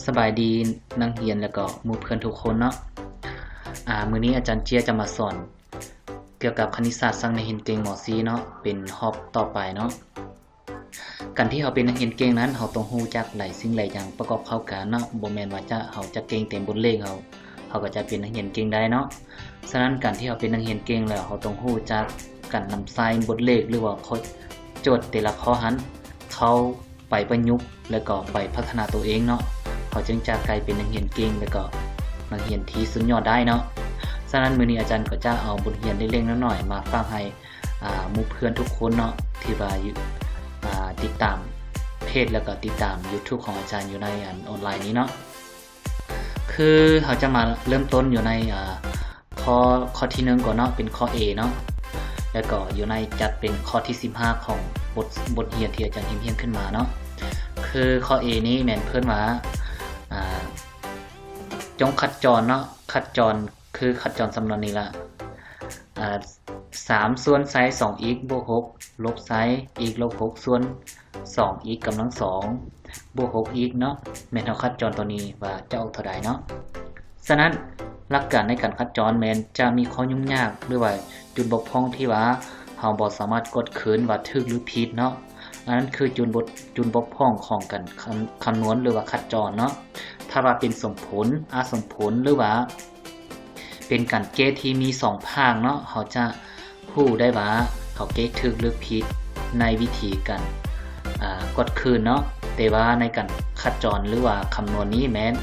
ສະບາຍດີນັກຮຽນ ແລະກໍໝູ່ເພື່ອນທຸກຄົນເນາະ. ອາ ມື້ນີ້ອາຈານເຈ້ຍຈະມາສອນກ່ຽວກັບຄະນິດສາດສັກນັກຮຽນເກັ່ງ ມໍສີ່ເນາະ ເປັນຮອບຕໍ່ໄປເນາະ. ການທີ່ເຮົາເປັນນັກຮຽນເກັ່ງນັ້ນ ເຮົາຕ້ອງຮູ້ຈັກຫຼາຍສິ່ງຫຼາຍຢ່າງປະກອບເຂົ້າກັນເນາະ. ບໍ່ແມ່ນວ່າຈະ ເຮົາຈະເກັ່ງແຕ່ບົດເລກ ເຮົາ ເຮົາກໍຈະເປັນນັກຮຽນເກັ່ງໄດ້ເນາະ. ສະນັ້ນ ການທີ່ເຮົາເປັນນັກຮຽນເກັ່ງແລ້ວ ເຮົາຕ້ອງຮູ້ຈັກການນຳໃຊ້ບົດເລກ ຫຼືວ່າຂໍ້ ໂຈດແຕ່ລະຂໍ້ຫັ້ນ ເຂົ້າໄປປະຍຸກ ແລ້ວກໍໄປພັດທະນາຕົວເອງເນາະ. ເຮົາຈຶ່ງຈະກາຍເປັນນັກຮຽນເກັ່ງ ແລ້ວກໍນັກຮຽນທີ່ສຸດຍອດໄດ້ເນາະ. ສະນັ້ນ ມື້ນີ້ອາຈານກໍຈະເອົາບົດຮຽນເລັກໆນ້ອຍໆມາຝາກໃຫ້ ອາ ໝູ່ເພື່ອນທຸກຄົນເນາະ ທີ່ວ່າຢູ່ ອາ ຕິດຕາມເພຈ ແລ້ວກໍຕິດຕາມ YouTube ຂອງອາຈານຢູ່ໃນອັນອອນລາຍນີ້ເນາະ. ຄືເຮົາຈະມາເລີ່ມຕົ້ນຢູ່ໃນ ອາ ຂໍ້ ຂໍ້ທີໜຶ່ງກ່ອນເນາະ ເປັນຂໍ້ A ເນາະ ແລ້ວກໍຢູ່ໃນຈັດເປັນຂໍ້ທີສິບຫ້າຂອງບົດ ບົດຮຽນທີ່ອາຈານຮຽບຮຽງຂຶ້ນມາເນາະ. ຄືຂໍ້ A ນີ້ແມ່ນເພິ່ນວ່າ ອາ ຈົ່ງຄັດຈອນເນາະ ຄັດຈອນ ຄືຄັດຈອນສຳນວນນີ້ລະ ອາ ສາມສ່ວນໃສ່ສອງ x ບວກຫົກ ລົບໃສ່ x ລົບຫົກ ສ່ວນສອງ x ກຳລັງສອງ ບວກຫົກ x ເນາະ. ແມ່ນເຮົາຄັດຈອນຕົວນີ້ວ່າຈະອອກເທົ່າໃດເນາະ. ສະນັ້ນ ຫຼັກການໃນການຄັດຈອນແມ່ນຈະມີຂໍ້ຫຍຸ້ງຍາກ ຫຼືວ່າຈຸດບົກຜ່ອງທີ່ວ່າເຮົາບໍ່ສາມາດກວດຄືນວ່າຖືກ ຫຼື ຜິດເນາະ. ອັນນັ້ນຄືຈຸດບົກ ຈຸດບົກຜ່ອງຂອງການຄຳ ຄຳນວນ ຫຼືວ່າຄັດຈອນເນາະ. ຖ້າວ່າເປັນສົມຜົນ ອະສົມຜົນ ຫຼືວ່າ ເປັນການເກດທີ່ມີສອງພາກເນາະ ເຮົາຈະຮູ້ໄດ້ວ່າເຮົາເກດຖືກ ຫຼື ຜິດໃນວິທີການ ອາ ກວດຄືນເນາະ. ແຕ່ວ່າໃນການຄັດຈອນ ຫຼືວ່າຄຳນວນນີ້ແມ່ນ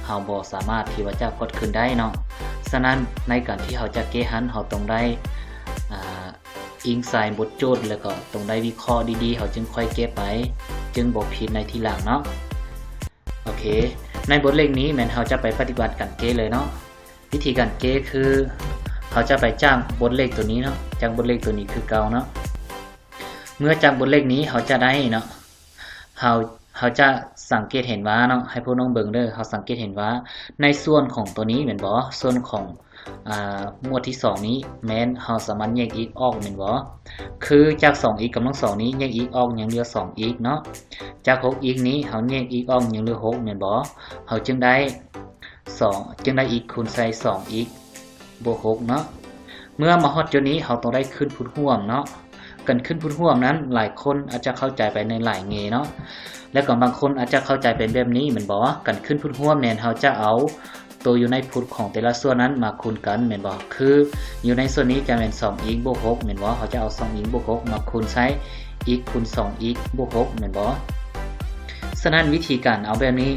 ເຮົາບໍ່ສາມາດທີ່ວ່າຈະກວດຄືນໄດ້ເນາະ. ສະນັ້ນ ໃນການທີ່ເຮົາຈະເກດຫັ້ນ ເຮົາຕ້ອງໄດ້ ອາ ອີງໃສ່ບົດໂຈດ ແລ້ວກໍຕ້ອງໄດ້ວິເຄາະດີໆ ເຮົາຈຶ່ງຄ່ອຍເກດໄປ ຈຶ່ງບໍ່ຜິດໃນທີຫຼັງເນາະ. ໂອເຄ ໃນບົດເລກນີ້ແມ່ນເຮົາຈະໄປປະຕິບັດການເກດເລີຍເນາະ. ວິທີການເກດຄື ເຮົາຈະໄປຈາກບົດເລກຕົວນີ້ເນາະ ຈາກບົດເລກຕົວນີ້ຄືເກົ່າເນາະ. ເມື່ອຈາກບົດເລກນີ້ເຮົາຈະໄດ້ເນາະ ເຮົາ ເຮົາຈະສັງເກດເຫັນວ່າເນາະ ໃຫ້ພວກນ້ອງເບິ່ງເດີ ເຮົາສັງເກດເຫັນວ່າໃນສ່ວນຂອງຕົວນີ້ແມ່ນບໍ່ ສ່ວນຂອງ ອາ ໝວດທີສອງນີ້ແມ່ນເຮົາສາມາດແຍກ x ອອກແມ່ນບໍ່? ຄືຈາກສອງ x ກຳລັງສອງນີ້ແຍກ x ອອກຍັງເຫຼືອສອງ x ເນາະ. ຈາກຫົກ x ນີ້ເຮົາແຍກ x ອອກຍັງເຫຼືອຫົກແມ່ນບໍ່? ເຮົາຈຶ່ງໄດ້ສອງ ຈຶ່ງໄດ້ x ຄູນໃສ່ສອງ x ບວກຫົກເນາະ. ເມື່ອມາຮອດຈຸດນີ້ເຮົາຕ້ອງໄດ້ຂຶ້ນພູດຮ່ວມເນາະ. ການຂຶ້ນພູດຮ່ວມນັ້ນ ຫຼາຍຄົນອາດຈະເຂົ້າໃຈໄປໃນຫຼາຍແງ່ເນາະ ແລ້ວກໍບາງຄົນອາດຈະເຂົ້າໃຈເປັນແບບນີ້ແມ່ນບໍ່? ການຂຶ້ນພູດຮ່ວມແມ່ນເຮົາຈະເອົາ ໂຕຢູ່ໃນພູດຂອງແຕ່ລະສ່ວນນັ້ນມາຄູນກັນແມ່ນບໍ່? ຄືຢູ່ໃນສ່ວນນີ້ຈະແມ່ນສອງ x ບວກຫົກແມ່ນບໍ່? ເຮົາຈະເອົາສອງ x ບວກຫົກມາຄູນໃສ່ x ຄູນສອງ x ບວກຫົກແມ່ນບໍ່? ສະນັ້ນວິທີການເອົາແບບນີ້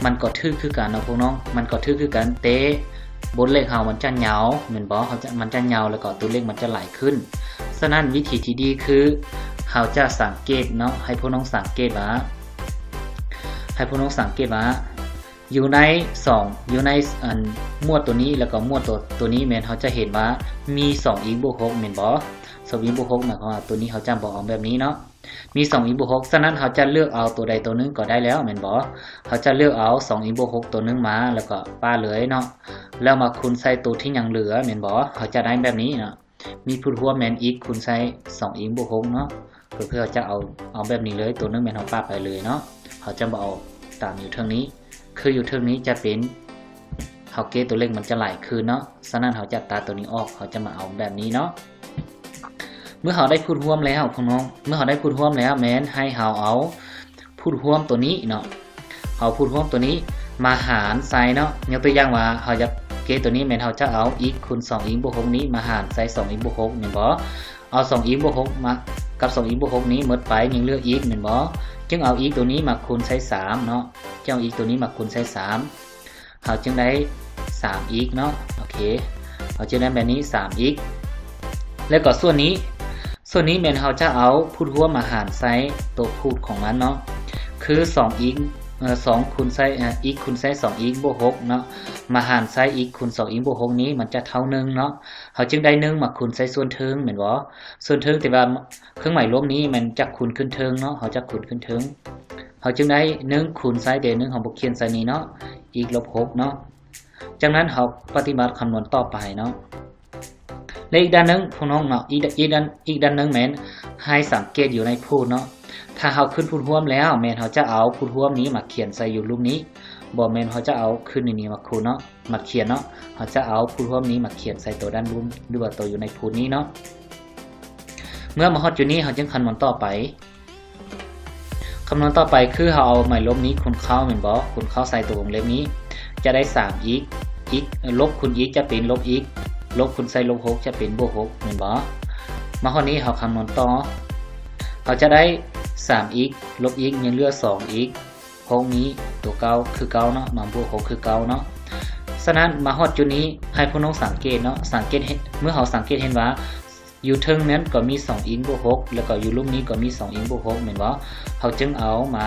ມັນກໍຖືກຄືກັນເນາະພວກນ້ອງ ມັນກໍຖືກຄືກັນ ແຕ່ບົດເລກເຮົາມັນຈະຍາວແມ່ນບໍ່? ເຮົາຈະ ມັນຈະຍາວ ແລ້ວກໍຕົວເລກມັນຈະຫຼາຍຂຶ້ນ. ສະນັ້ນວິທີທີ່ດີຄືເຮົາຈະສັງເກດເນາະ ໃຫ້ພວກນ້ອງສັງເກດວ່າ ໃຫ້ພວກນ້ອງສັງເກດວ່າ ຢູ່ໃນສອງ ຢູ່ໃນອັນໝວດຕົວນີ້ ແລ້ວກໍໝວດຕົວ ຕົວນີ້ແມ່ນເຮົາຈະເຫັນວ່າມີສອງ x ບວກຫົກແມ່ນບໍ່? ສອງ x ບວກຫົກໝາຍຄວາມວ່າຕົວນີ້ເຮົາຈະບໍ່ເອົາແບບນີ້ເນາະ ມີສອງ x ບວກຫົກ ສະນັ້ນເຮົາຈະເລືອກເອົາຕົວໃດຕົວໜຶ່ງກໍໄດ້ແລ້ວແມ່ນບໍ່? ເຮົາຈະເລືອກເອົາສອງ x ບວກຫົກຕົວໜຶ່ງມາ ແລ້ວກໍປະເລີຍເນາະ ແລ້ວມາຄູນໃສ່ຕົວທີ່ຍັງເຫຼືອແມ່ນບໍ່? ເຮົາຈະໄດ້ແບບນີ້ເນາະ ມີພູດຮ່ວມແມ່ນ x ຄູນໃສ່ສອງ x ບວກຫົກເນາະ ກໍຄືເຮົາຈະເອົາ ເອົາແບບນີ້ເລີຍ ຕົວໜຶ່ງແມ່ນເຮົາປະໄປເລີຍເນາະ ເຮົາຈະບໍ່ເອົາຕາມຢູ່ເທິງນີ້ ຄືຢູ່ເທິງນີ້ຈະເປັນ ເຮົາເກດຕົວເລກມັນຈະຫຼາຍຄືນເນາະ ສະນັ້ນເຮົາຈະຕັດຕົວນີ້ອອກ ເຮົາຈະມາເອົາແບບນີ້ເນາະ. ເມື່ອເຮົາໄດ້ພູດຮ່ວມແລ້ວພວກນ້ອງ ເມື່ອເຮົາໄດ້ພູດຮ່ວມແລ້ວ ແມ່ນໃຫ້ເຮົາເອົາພູດຮ່ວມຕົວນີ້ເນາະ ເອົາພູດຮ່ວມຕົວນີ້ມາຫານໃສ່ເນາະ ຍົກຕົວຢ່າງວ່າເຮົາຢາກເກດຕົວນີ້ ແມ່ນເຮົາຈະເອົາ x ຄູນສອງ x ບວກຫົກນີ້ມາຫານໃສ່ສອງ x ບວກຫົກແມ່ນບໍ່? ເອົາສອງ x ບວກຫົກມາ ກັບສອງ x ບວກຫົກນີ້ໝົດໄປ ຍັງເຫຼືອ x ແມ່ນບໍ່? ຈຶ່ງເອົາ x ຕົວນີ້ມາຄູນໃສ່ສາມເນາະ ຈຶ່ງເອົາ x ຕົວນີ້ມາຄູນໃສ່ສາມ ເຮົາຈຶ່ງໄດ້ສາມ x ເນາະ ໂອເຄ ເຮົາຈຶ່ງໄດ້ແບບນີ້ ສາມ x ແລ້ວກໍສ່ວນນີ້ ສ່ວນນີ້ແມ່ນເຮົາຈະເອົາພູດຮ່ວມມາຫານໃສ່ຕົວພູດຂອງມັນເນາະ ຄືສອງ x ເອີ ສອງຄູນໃສ່ ເອີ x ຄູນໃສ່ສອງ x ບວກຫົກເນາະ ມາຫານໃສ່ x ຄູນສອງ x ບວກຫົກນີ້ ມັນຈະເທົ່າໜຶ່ງເນາະ ເຮົາຈຶ່ງໄດ້ໜຶ່ງມາຄູນໃສ່ສ່ວນເທິງແມ່ນບໍ່? ສ່ວນເທິງ ແຕ່ວ່າເຄື່ອງໝາຍລວມນີ້ແມ່ນຈະຄູນຂຶ້ນເທິງເນາະ ເຮົາຈະຄູນຂຶ້ນເທິງ ເຮົາຈຶ່ງໄດ້ໜຶ່ງຄູນໃສ່ ແຕ່ໜຶ່ງເຮົາບໍ່ຂຽນໃສ່ນີ້ເນາະ x ລົບຫົກເນາະ. ຈາກນັ້ນເຮົາປະຕິບັດຄຳນວນຕໍ່ໄປເນາະ ແລະ ອີກດ້ານໜຶ່ງພວກນ້ອງເນາະ ອີກ ອີກດ້ານ ອີກດ້ານໜຶ່ງແມ່ນໃຫ້ສັງເກດຢູ່ໃນພູດເນາະ ຖ້າເຮົາຂຶ້ນພູດຮ່ວມແລ້ວ ແມ່ນເຮົາຈະເອົາພູດຮ່ວມນີ້ມາຂຽນໃສ່ຢູ່ລຸ່ມນີ້ ບໍ່ແມ່ນເຮົາຈະເອົາຄືນນີ້ມາຄູນເນາະ ມາຂຽນເນາະ ເຮົາຈະເອົາພູດຮ່ວມນີ້ມາຂຽນໃສ່ໂຕດ້ານລຸ່ມ ຫຼືວ່າໂຕຢູ່ໃນພູດນີ້ເນາະ. ເມື່ອມາຮອດຈຸດນີ້ ເຮົາຈຶ່ງຄຳນວນຕໍ່ໄປ. ຄຳນວນຕໍ່ໄປຄືເຮົາເອົາໄມລົບນີ້ຄູນເຂົ້າແມ່ນບໍ່? ຄູນເຂົ້າໃສ່ຕົວວົງເລັບນີ້ ຈະໄດ້ສາມອີກ ອີກ ລົບຄູນອີກຈະເປັນລົບອີກ ລົບຄູນໃສ່ລົບຫົກຈະເປັນບວກຫົກແມ່ນບໍ່? ມາຮອດນີ້ເຮົາຄຳນວນຕໍ່ ເຮົາຈະໄດ້ສາມອີກ ລົບອີກ ຍັງເຫຼືອສອງອີກ ຫົກນີ້ຕົວເກົ່າຄືເກົ່າເນາະ ມາບວກຫົກຄືເກົ່າເນາະ. ສະນັ້ນມາຮອດຈຸດນີ້ ໃຫ້ພວກນ້ອງສັງເກດເນາະ ສັງເກດເຫັນ ເມື່ອເຮົາສັງເກດເຫັນວ່າ ຢູ່ເທິງນັ້ນກໍມີສອງອີກບວກຫົກ ແລ້ວກໍຢູ່ລຸ່ມນີ້ກໍມີສອງອີກບວກຫົກແມ່ນບໍ່? ເຮົາຈຶ່ງເອົາມາ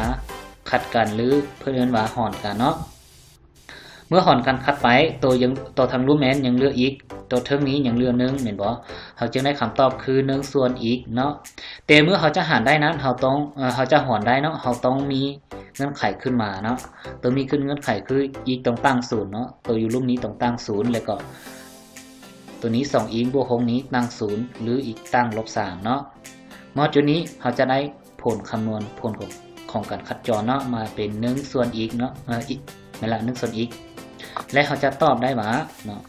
ຂັດກັນ ຫຼື ເພິ່ນເອີ້ນວ່າຫອນກັນເນາະ. ເມື່ອຫອນກັນຂັດໄປ ໂຕຍັງ ໂຕທາງລຸ່ມແມ່ນຍັງເຫຼືອອີກ ໂຕເທິງນີ້ຍັງເຫຼືອໜຶ່ງແມ່ນບໍ່? ເຮົາຈຶ່ງໄດ້ຄຳຕອບຄືໜຶ່ງສ່ວນອີກເນາະ. ແຕ່ເມື່ອເຮົາຈະຫານໄດ້ນັ້ນ ເຮົາຕ້ອງ ເອີ ເຮົາຈະຫອນໄດ້ເນາະ ເຮົາຕ້ອງມີເງື່ອນໄຂຂຶ້ນມາເນາະ. ໂຕມີຂຶ້ນເງື່ອນໄຂຄືອີກຕ້ອງຕັ້ງສູນເນາະ ໂຕຢູ່ລຸ່ມນີ້ຕ້ອງຕັ້ງສູນ ແລ້ວກໍ ຕົວນີ້ສອງອີກບວກຫົກນີ້ຕັ້ງສູນ ຫຼື ອີກຕັ້ງລົບສາມເນາະ. ມາຮອດຈຸດນີ້ເຮົາຈະໄດ້ຜົນຄຳນວນ ຜົນຂອງ ຂອງການຂັດຈອນເນາະ ມາເປັນໜຶ່ງສ່ວນອີກເນາະ ເອີ ອີກ ແມ່ນລະ ໜຶ່ງສ່ວນອີກ ແລະ ເຮົາຈະຕອບໄດ້ວ່າເນາະ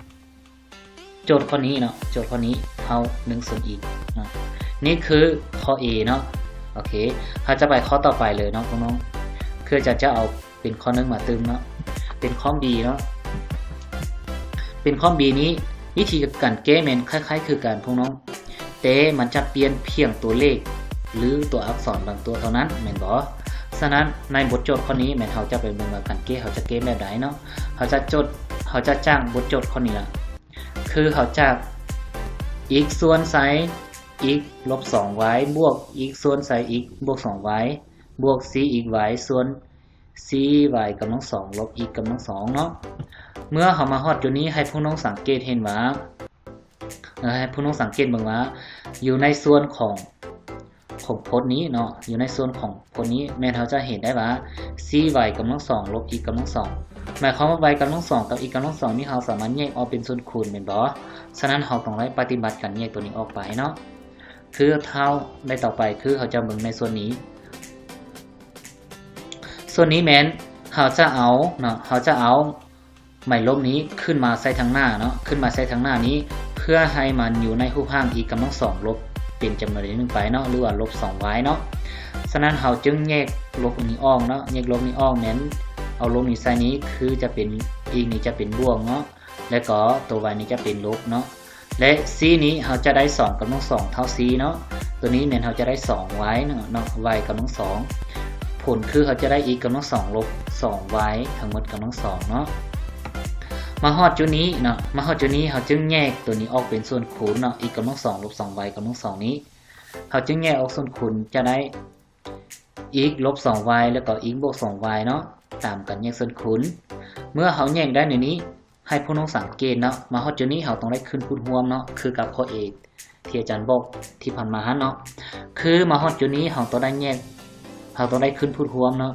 ໂຈດຂໍ້ນີ້ເນາະ ໂຈດຂໍ້ນີ້ເທົ່າໜຶ່ງສ່ວນອີກເນາະ. ນີ້ຄືຂໍ້ A ເນາະ. ໂອເຄ ເຮົາຈະໄປຂໍ້ຕໍ່ໄປເລີຍເນາະພວກນ້ອງ ຄືຈະ ຈະເອົາ ເປັນຂໍ້ໜຶ່ງມາຕື່ມເນາະ ເປັນຂໍ້ B ເນາະ ເປັນຂໍ້ B ນີ້ ວິທີການແກ້ແມ່ນຄ້າຍໆຄືກັນພວກນ້ອງ ແຕ່ມັນຈະປ່ຽນພຽງຕົວເລກ ຫຼື ຕົວອັກສອນບາງຕົວເທົ່ານັ້ນແມ່ນບໍ່? ສະນັ້ນໃນບົດໂຈດຂໍ້ນີ້ແມ່ນເຮົາຈະໄປເບິ່ງວ່າການແກ້ເຮົາຈະແກ້ແບບໃດເນາະ. ເຮົາຈະຈົດ ເຮົາຈະຈ້າງບົດໂຈດຂໍ້ນີ້ລະ ຄືເຮົາຈາກ x ສ່ວນໃສ່ x ລົບສອງ y ບວກ x ສ່ວນໃສ່ x ບວກສອງ y ບວກ ສີ່ x y ສ່ວນ ສີ່ y ກຳລັງສອງ ລົບ x ກຳລັງສອງເນາະ. ເມື່ອເຮົາມາຮອດຈຸດນີ້ ໃຫ້ພວກນ້ອງສັງເກດເຫັນວ່າ ເອີ ໃຫ້ພວກນ້ອງສັງເກດເບິ່ງວ່າ ຢູ່ໃນສ່ວນຂອງ ຂອງພົດນີ້ເນາະ ຢູ່ໃນສ່ວນຂອງພົດນີ້ ແມ່ນເຮົາຈະເຫັນໄດ້ວ່າ ສີ່ y ກຳລັງສອງ ລົບ x ກຳລັງສອງ ໝາຍຄວາມວ່າ y ກຳລັງສອງກັບ x ກຳລັງສອງນີ້ ເຮົາສາມາດແຍກອອກເປັນສ່ວນຄູນແມ່ນບໍ່? ສະນັ້ນເຮົາຕ້ອງໄດ້ປະຕິບັດການແຍກຕົວນີ້ອອກໄປເນາະ. ຄືເຮົາໄດ້ຕໍ່ໄປ ຄືເຮົາຈະເບິ່ງໃນສ່ວນນີ້ ສ່ວນນີ້ແມ່ນເຮົາຈະເອົາເນາະ ເຮົາຈະເອົາໄມລົບນີ້ຂຶ້ນມາໃສ່ທາງໜ້າເນາະ ຂຶ້ນມາໃສ່ທາງໜ້ານີ້ ເພື່ອໃຫ້ມັນຢູ່ໃນຮູບຮ່າງ x ກຳລັງສອງ ລົບເປັນຈຳນວນໃດໜຶ່ງໄປເນາະ ຫຼືວ່າລົບສອງ y ເນາະ. ສະນັ້ນເຮົາຈຶ່ງແຍກລົບອັນນີ້ອອກເນາະ ແຍກລົບນີ້ອອກແມ່ນເອົາລົບນີ້ໃສ່ນີ້ ຄືຈະເປັນ x ນີ້ຈະເປັນບວກເນາະ ແລ້ວກໍຕົວ y ນີ້ຈະເປັນລົບເນາະ. ແລະ C ນີ້ເຮົາຈະໄດ້ສອງກຳລັງສອງເທົ່າ C ເນາະ ຕົວນີ້ແມ່ນເຮົາຈະໄດ້ສອງ y ເນາະ y ກຳລັງສອງ ຜົນຄືເຮົາຈະໄດ້ x ກຳລັງສອງ ລົບສອງ y ທັງໝົດກຳລັງສອງເນາະ. ມາຮອດຈຸດນີ້ເນາະ ມາຮອດຈຸດນີ້ເຮົາຈຶ່ງແຍກຕົວນີ້ອອກເປັນສ່ວນຄູນເນາະ x ກຳລັງສອງ ລົບສອງ y ກຳລັງສອງນີ້ ເຮົາຈຶ່ງແຍກອອກສ່ວນຄູນ ຈະໄດ້ x ລົບສອງ y ແລ້ວກໍ x ບວກສອງ y ເນາະ ຕາມກັນແຍກສ່ວນຄູນ. ເມື່ອເຮົາແຍກໄດ້ແນວນີ້ ໃຫ້ພວກນ້ອງສັງເກດເນາະ ມາຮອດຈຸດນີ້ເຮົາຕ້ອງໄດ້ຂຶ້ນພູດຮ່ວມເນາະ ຄືກັບຂໍ້ A ທີ່ອາຈານບອກທີ່ຜ່ານມາຫັ້ນເນາະ ຄືມາຮອດຈຸດນີ້ເຮົາຕ້ອງໄດ້ແຍກ ເຮົາຕ້ອງໄດ້ຂຶ້ນພູດຮ່ວມເນາະ.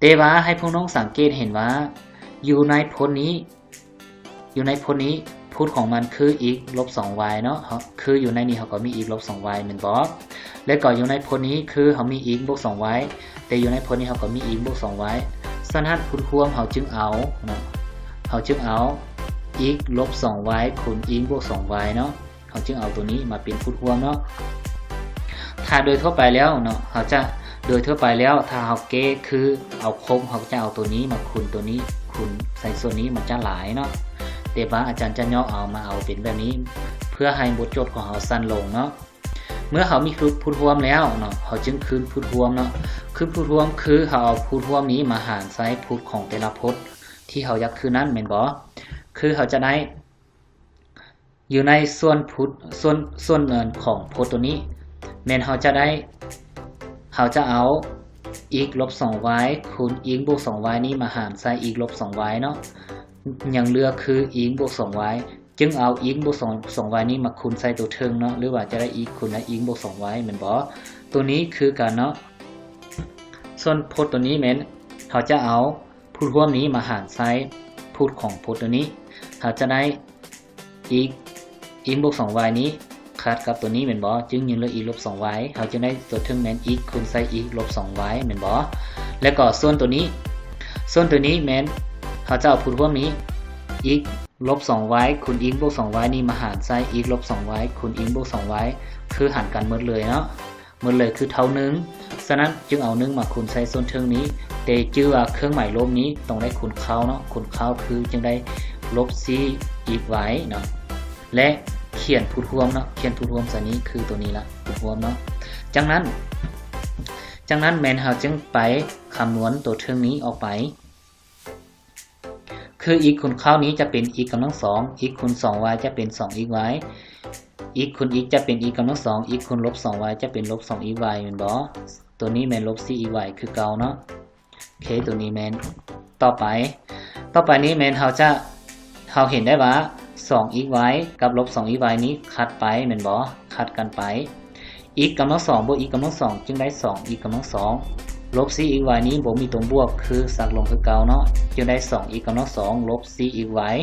ແຕ່ວ່າໃຫ້ພວກນ້ອງສັງເກດເຫັນວ່າ ຢູ່ໃນພົດນີ້ ຢູ່ໃນພົດນີ້ ພູດຂອງມັນຄື x ລົບສອງ y ເນາະ ເຮົາ ຄືຢູ່ໃນນີ້ເຮົາກໍມີ x ລົບສອງ y ແມ່ນບໍ່? ແລ້ວກໍຢູ່ໃນພົດນີ້ຄືເຮົາມີ x ບວກສອງ y ແຕ່ຢູ່ໃນພົດນີ້ເຮົາກໍມີ x ບວກສອງ y. ສະນັ້ນພູດຮ່ວມເຮົາຈຶ່ງເອົາເນາະ ເຮົາຈຶ່ງເອົາ x ລົບສອງ y ຄູນ x ບວກສອງ y ເນາະ ເຮົາຈຶ່ງເອົາຕົວນີ້ມາເປັນພູດຮ່ວມເນາະ. ຖ້າໂດຍທົ່ວໄປແລ້ວເນາະ ເຮົາຈະ ໂດຍທົ່ວໄປແລ້ວ ຖ້າເຮົາແກ້ຄືເອົາຄົບ ເຮົາຈະເອົາຕົວນີ້ມາຄູນຕົວນີ້ ຄູນໃສ່ສ່ວນນີ້ ມັນຈະຫຼາຍເນາະ. ແຕ່ວ່າອາຈານຈະຫຍໍ້ເອົາມາເອົາເປັນແບບນີ້ ເພື່ອໃຫ້ບົດໂຈດຂອງເຮົາສັ້ນລົງເນາະ. ເມື່ອເຮົາມີ ຄື ພູດຮ່ວມແລ້ວເນາະ ເຮົາຈຶ່ງຄືນພູດຮ່ວມເນາະ. ຄືນພູດຮ່ວມຄືເຮົາເອົາພູດຮ່ວມນີ້ມາຫານໃສ່ພູດຂອງແຕ່ລະພົດທີ່ເຮົາຢາກຄືນນັ້ນແມ່ນບໍ່? ຄືເຮົາຈະໄດ້ ຢູ່ໃນສ່ວນພຸດ ສ່ວນ ສ່ວນເນີນຂອງພົດຕົວນີ້ ແມ່ນເຮົາຈະໄດ້ ເຮົາຈະເອົາ x ລົບສອງ y ຄູນ x ບວກສອງ y ນີ້ມາຫານໃສ່ x ລົບສອງ y ເນາະ ຍັງເຫຼືອຄື x ບວກສອງ y ຈຶ່ງເອົາ x ບວກສອງ ສອງ y ນີ້ມາຄູນໃສ່ຕົວເທິງເນາະ ຫຼືວ່າຈະໄດ້ x ຄູນໃນ x ບວກສອງ y ແມ່ນບໍ່? ຕົວນີ້ຄືກັນເນາະ ສ່ວນພົດຕົວນີ້ແມ່ນເຮົາຈະເອົາ ພູດຮ່ວມນີ້ມາຫານໃສ່ພູດຂອງພົດຕົວນີ້ ເຮົາຈະໄດ້ x x ບວກສອງ y ນີ້ຂັດກັບຕົວນີ້ແມ່ນບໍ່? ຈຶ່ງຍັງເຫຼືອ x ລົບສອງ y ເຮົາຈຶ່ງໄດ້ຕົວເທິງແມ່ນ x ຄູນໃສ່ x ລົບສອງ y ແມ່ນບໍ່? ແລ້ວກໍສ່ວນຕົວນີ້ ສ່ວນຕົວນີ້ແມ່ນ ເຮົາຈະເອົາພູດຮ່ວມນີ້ x ລົບສອງ y ຄູນ x ບວກສອງ y ນີ້ມາຫານໃສ່ x ລົບສອງ y ຄູນ x ບວກສອງ y ຄືຫານກັນໝົດເລີຍເນາະ ໝົດເລີຍຄືເທົ່າໜຶ່ງ. ສະນັ້ນຈຶ່ງເອົາໜຶ່ງມາຄູນໃສ່ສ່ວນເທິງນີ້ ແຕ່ຈື່ວ່າເຄື່ອງໝາຍລົບນີ້ຕ້ອງໄດ້ຄູນເຄົ້າເນາະ ຄູນເຄົ້າຄືຈຶ່ງໄດ້ລົບສີ່ x y ເນາະ ແລະ ຂຽນພູດຮ່ວມເນາະ ຂຽນພູດຮ່ວມໃສ່ນີ້ຄືໂຕນີ້ລະ ພູດຮ່ວມເນາະ. ຈາກນັ້ນ ຈາກນັ້ນແມ່ນເຮົາຈຶ່ງໄປຄຳນວນໂຕເທິງນີ້ອອກໄປ ຄື x ຄູນເຄົ້ານີ້ຈະເປັນ x ກຳລັງສອງ x ຄູນສອງ y ຈະເປັນສອງ x y x ຄູນ x ຈະເປັນ x ກຳລັງສອງ x ຄູນລົບສອງ y ຈະເປັນລົບສອງ x y ແມ່ນບໍ່? ໂຕນີ້ແມ່ນລົບສີ່ x y ຄືເກົ່າເນາະ. ໂອເຄ ໂຕນີ້ແມ່ນ ຕໍ່ໄປ ຕໍ່ໄປນີ້ແມ່ນເຮົາຈະ ເຮົາເຫັນໄດ້ວ່າສອງ x y ກັບລົບສອງ x y ນີ້ຂັດໄປແມ່ນບໍ່? ຂັດກັນໄປ x ກຳລັງສອງບວກ x ກຳລັງສອງຈຶ່ງໄດ້ສອງ x ກຳລັງສອງ ລົບສີ່ x y ນີ້ບໍ່ມີຕົວບວກ ຄືສັກລົງຄືເກົ່າເນາະ ຈຶ່ງໄດ້ສອງ x ກຳລັງສອງ ລົບສີ່ x y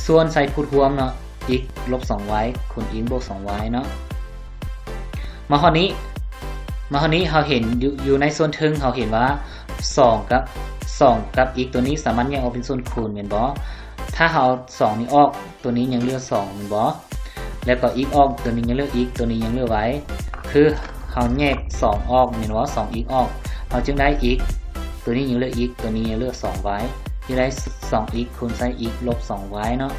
ສ່ວນໃສ່ພູດຮ່ວມເນາະ x ລົບສອງ y ຄູນ x ບວກສອງ y ເນາະ. ມາຮອດນີ້ ມາຮອດນີ້ເຮົາເຫັນຢູ່ ຢູ່ໃນສ່ວນເທິງ ເຮົາເຫັນວ່າສອງກັບ ສອງກັບ x ໂຕນີ້ສາມາດແຍກອອກເປັນສ່ວນຄູນແມ່ນບໍ່? ຖ້າເຮົາເອົາສອງນີ້ອອກ ໂຕນີ້ຍັງເຫຼືອສອງແມ່ນບໍ່? ແລ້ວກໍ x ອອກ ໂຕນີ້ຍັງເຫຼືອ x ໂຕນີ້ຍັງເຫຼືອ y ຄືເຮົາແຍກສອງອອກແມ່ນບໍ່? ສອງ x ອອກ ເຮົາຈຶ່ງໄດ້ x ໂຕນີ້ຍັງເຫຼືອ x ໂຕນີ້ຍັງເຫຼືອສອງ y ຈຶ່ງໄດ້ສອງ x ຄູນໃສ່ x ລົບສອງ y ເນາະ.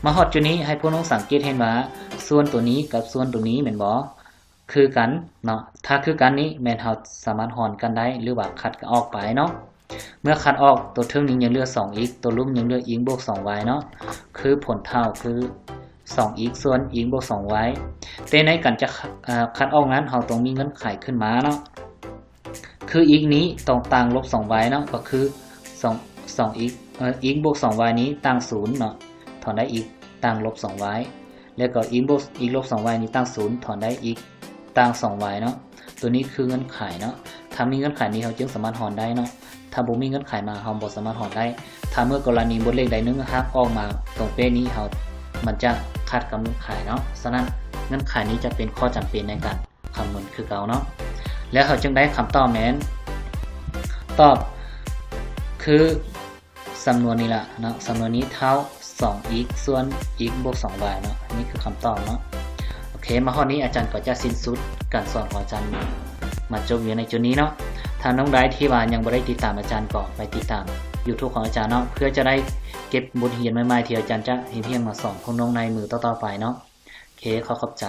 ມາຮອດຈຸດນີ້ ໃຫ້ພວກນ້ອງສັງເກດເຫັນວ່າ ສ່ວນໂຕນີ້ກັບສ່ວນໂຕນີ້ແມ່ນບໍ່? ຄືກັນເນາະ ຖ້າຄືກັນນີ້ແມ່ນເຮົາສາມາດຫອນກັນໄດ້ ຫຼືວ່າຂັດກັນອອກໄປເນາະ. ເມື່ອຂັດອອກ ໂຕເທິງນີ້ຍັງເຫຼືອສອງ x ໂຕລຸ່ມຍັງເຫຼືອ x ບວກສອງ y ເນາະ ຄືຜົນເທົ່າຄືສອງ x ສ່ວນ x ບວກສອງ y ແຕ່ໃນການຈະ ເອີ ຂັດອອກນັ້ນ ເຮົາຕ້ອງມີເງື່ອນໄຂຂຶ້ນມາເນາະ ຄື x ນີ້ຕ້ອງຕ່າງລົບສອງ y ເນາະ ກໍຄືສອງ ສອງ x ເອີ x ບວກສອງ y ນີ້ຕ່າງສູນເນາະ ຖອນໄດ້ x ຕ່າງລົບສອງ y ແລ້ວກໍ x ບວກ x ລົບສອງ y ນີ້ຕ່າງສູນ ຖອນໄດ້ x ຕ່າງສອງ y ເນາະ. ໂຕນີ້ຄືເງື່ອນໄຂເນາະ ຖ້າມີເງື່ອນໄຂນີ້ເຮົາຈຶ່ງສາມາດຫອນໄດ້ເນາະ ຖ້າບໍ່ມີເງື່ອນໄຂມາເຮົາບໍ່ສາມາດຫອນໄດ້. ຖ້າເມື່ອກໍລະນີບົດເລກໃດໜຶ່ງຫາກອອກມາຕົງເປະນີ້ ເຮົາ ມັນຈະຂັດກັບເງື່ອນໄຂເນາະ ສະນັ້ນເງື່ອນໄຂນີ້ຈະເປັນຂໍ້ຈຳເປັນໃນການ ຄຳນວນຄືເກົ່າເນາະ ແລ້ວເຮົາຈຶ່ງໄດ້ຄຳຕອບແມ່ນ ຕອບຄືສຳນວນນີ້ລະເນາະ ສຳນວນນີ້ເທົ່າສອງ x ສ່ວນ x ບວກສອງ y ເນາະ ນີ້ຄືຄຳຕອບເນາະ. ໂອເຄ ມາຮອດນີ້ອາຈານກໍຈະສິ້ນສຸດການສອນຂອງອາຈານ ມາຈົບຢູ່ໃນຈຸດນີ້ເນາະ. ຖ້ານ້ອງໃດທີ່ວ່າຍັງບໍ່ໄດ້ຕິດຕາມອາຈານ ກໍໄປຕິດຕາມ YouTube ຂອງອາຈານເນາະ ເພື່ອຈະໄດ້ເກັບບົດຮຽນໃໝ່ໆ ທີ່ອາຈານຈະຮຽບຮຽງມາສອນພວກນ້ອງໃນມື້ຕໍ່ໆໄປເນາະ. ໂອເຄ ຂໍຂອບໃຈ.